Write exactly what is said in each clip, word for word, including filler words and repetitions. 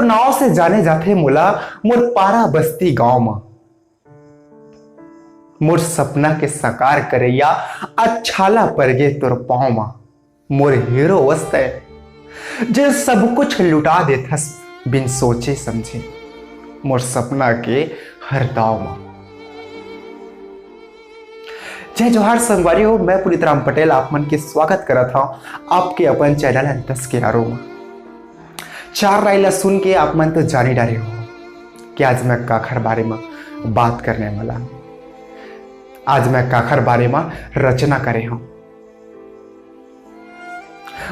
नाव से जाने जाथे मोला मोर पारा बस्ती गांव म। मोर सपना के साकार करइया, अच्छाला परगे तोर पाँव म। मोर हीरो वस्तय, जे सब कुछ लुटा देथस बिन सोचे समझे, मोर सपना के हर दाव म। जय जोहार संगवारी हो, मैं पुनीत राम पटेल आप मन के स्वागत करत हव आपके अपन चैनल अंतस के आरो म। चार राय ला सुन के आप मन तो जानी डारे हो कि आज मैं काखर बारे म बात करने वाला हूँ, आज मैं काखर बारे म रचना करे हूँ।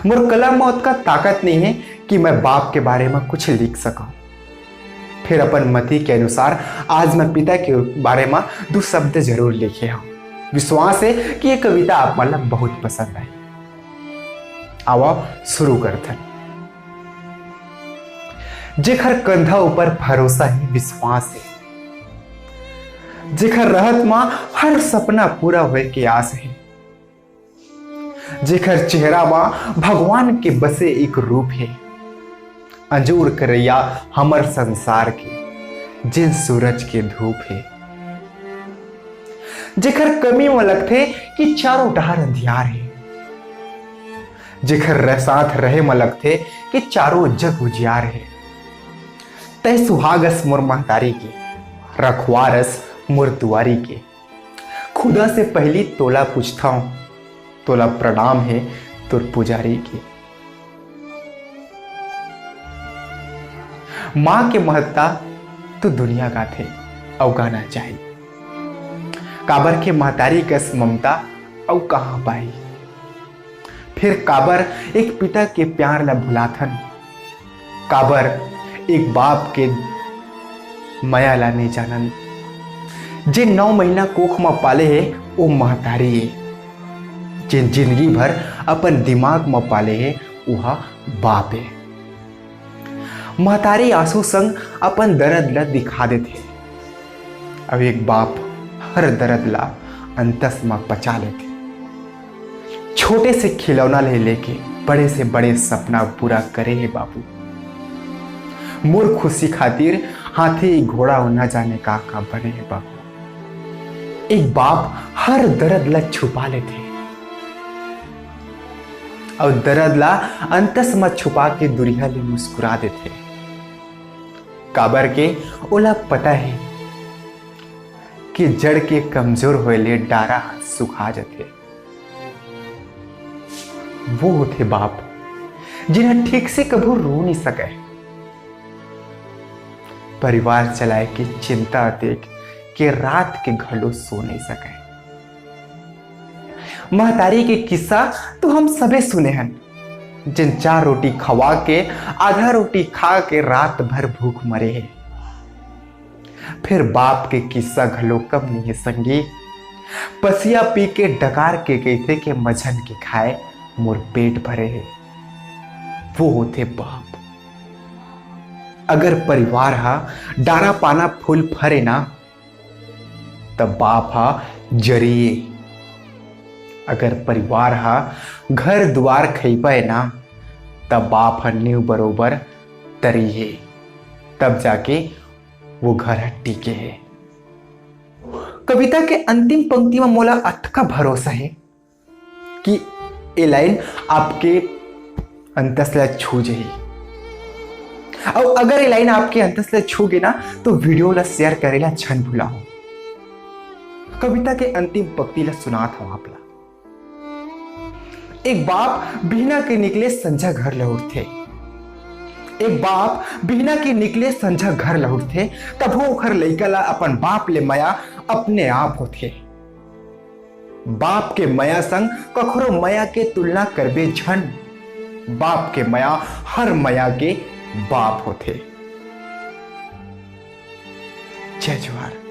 मोर कलम म ओतका ताकत नहीं है कि मैं बाप के बारे म कुछ लिख सकूं। फिर अपन मति के अनुसार आज मैं पिता के बारे म दू शब्द जरूर लिखे हूं। विश्वास है कि ये कविता आप मन ला बहुत पसंद आए। आवा शुरू करथन। जेखर कंधा ऊपर भरोसा है, विश्वास है, जेखर रहत म हर सपना पूरा होए के आस है, जेखर चेहरा म भगवान के बसे एक रूप हे, अंजोर करइया हमर संसार के, जेन सूरज के धूप हे, जेखर कमी म लगथे कि चारों डहार अंधियार हे, जेखर र-, साथ रहे म लगथे कि चारों जग उजियार हे। तै सुहागस मोर महतारी के, रखवारस मोर दुआरी के। खुदा से पहली तोला पूछथंव, तोला प्रणाम हे तोर पुजारी के। माँ के महत्ता तो दुनिया गाथे अउ गाना चाही। काबर के महतारी कस ममता अउ कहाँ पाही? फिर काबर एक पिता के प्यार ला भुलाथन? काबर एक बाप के मया ला नइ जानन? जे नौ महीना कोख म पाले हे, ओ महतारी ए। जे जिंदगी भर अपन दिमाग म पाले हे, ओहा बाप ए। महतारी आंसू संग अपन दरद ला दिखा देथे, अउ एक बाप हर दरद ला अंतस म पचा लेथे। छोटे से खिलौना ले लेके बड़े से बड़े सपना पूरा करे हे बाबू। मोर खुशी खातिर हाथी घोड़ा अउ न जाने का का बने हे बाबू। एक बाप हर दरद ला छुपा लेथे अउ दरद ला अंतस म छुपा के दुरिहा ले मुस्कुरा देथे। काबर के ओला पता हे कि जड़ के कमजोर होए ले डारा ह सुखा जथे। वो होथे बाप, जिन ह ठीक से कभू रो नइ सकय। परिवार चलाए के चिंता अतेक के रात के घलो सो नइ सकय। महतारी के किस्सा तो हम सबे सुने हन, जिन चार रोटी खवा के, आधा रोटी खा के रात भर भूख मरे हे। फिर बाप के किस्सा घलो कम नइ हे संगी। पसिया पी के डकार के कहिथे के मझन के खाए मोर पेट भरे हे। वो होथे बाप। अगर परिवार हा डारा पाना फूल फरे ना, त बाप हा जरिए। अगर परिवार हा घर दुआर खई पाए ना, त बाप हा नींव बरोबर तरी हे, तब जाके वो घर हा टिके हे। कविता के अंतिम पंक्ति म मोला अतका भरोसा हे कि ए लाइन आपके अंतस ला छू जही। अउ अगर ए लाइन आपके अंतस ला छू गे ना, तो वीडियो ला शेयर करे ला झन भुलाओ। कविता के अंतिम पंक्ति ला सुनात हूं आप ला। एक बाप बिहना के निकले संझा घर लहुटथे। एक बाप बिहना के निकले संझा घर लहुटथे, तभो ओखर लइका ला अपन बाप ले मया अपने आप होथे। बाप के मया संग कखरो मया के तुलना करबे झन। बाप के मया हर मया के बाप होथे। जय जोहार।